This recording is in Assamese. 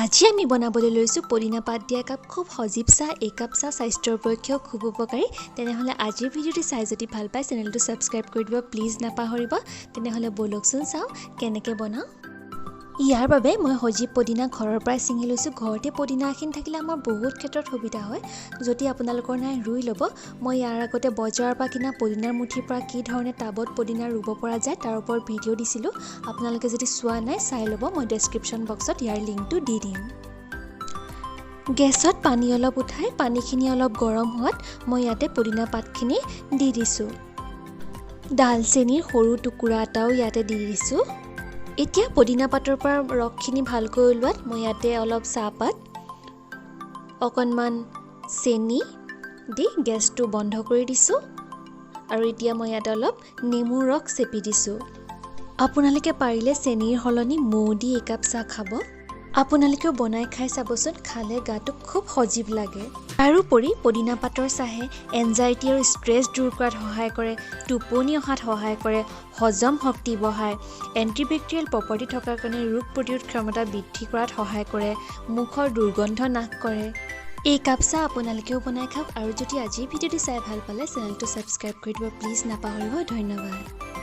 আজি আমি বনাবলৈ লৈছোঁ পদিনা পাত দিয়া একাপ খুব সজীৱ চাহ। এই কাপ চাহ স্বাস্থ্যৰ পক্ষেও খুব উপকাৰী। তেনেহ'লে আজিৰ ভিডিঅ'টি চাই যদি ভাল পায়, চেনেলটো ছাবস্ক্ৰাইব কৰি দিব প্লিজ, নাপাহৰিব। তেনেহ'লে ব'লকচোন, চাওঁ কেনেকৈ বনাওঁ। ইয়াৰ বাবে মই সজীৱ পদিনা ঘৰৰ পৰাই ছিঙি লৈছোঁ। ঘৰতে পদিনাখিনি থাকিলে আমাৰ বহুত ক্ষেত্ৰত সুবিধা হয়। যদি আপোনালোকৰ নাই, ৰুই ল'ব। মই ইয়াৰ আগতে বজাৰৰ পৰা কিনা পদিনাৰ মুঠিৰ পৰা কি ধৰণে টাবত পদিনা ৰুব পৰা যায়, তাৰ ওপৰত ভিডিঅ' দিছিলোঁ। আপোনালোকে যদি চোৱা নাই, চাই ল'ব। মই ডেছক্ৰিপশ্যন বক্সত ইয়াৰ লিংকটো দি দিম। গেছত পানী অলপ উঠাই পানীখিনি অলপ গৰম হোৱাত মই ইয়াতে পদিনা পাতখিনি দি দিছোঁ। ডালচেনিৰ সৰু টুকুৰা এটাও ইয়াতে দি দিছোঁ। এতিয়া পদিনা পাতৰ পৰা ৰসখিনি ভালকৈ ওলোৱাত মই ইয়াতে অলপ চাহপাত, অকণমান চেনি দি গেছটো বন্ধ কৰি দিছোঁ আৰু এতিয়া মই ইয়াতে অলপ নেমুৰ ৰস চেপি দিছোঁ। আপোনালোকে পাৰিলে চেনিৰ সলনি মৌ দি একাপ চাহ খাব। আপোনালোকেও বনাই খাই চাবচোন, খালে গাটো খুব সজীৱ লাগে। তাৰোপৰি পদিনা পাতৰ চাহে এনজাইটি আৰু ষ্ট্ৰেছ দূৰ কৰাত সহায় কৰে, টোপনি অহাত সহায় কৰে, হজম শক্তি বঢ়ায়, এণ্টিবেক্টেৰিয়েল প্ৰপাৰ্টি থকাৰ কাৰণে ৰোগ প্ৰতিৰোধ ক্ষমতা বৃদ্ধি কৰাত সহায় কৰে, মুখৰ দুৰ্গন্ধ নাশ কৰে। এই কাপ চাহ আপোনালোকেও বনাই খাওক আৰু যদি আজিৰ ভিডিঅ'টো চাই ভাল পালে, চেনেলটো ছাবস্ক্ৰাইব কৰি দিব প্লিজ, নাপাহৰিব। ধন্যবাদ।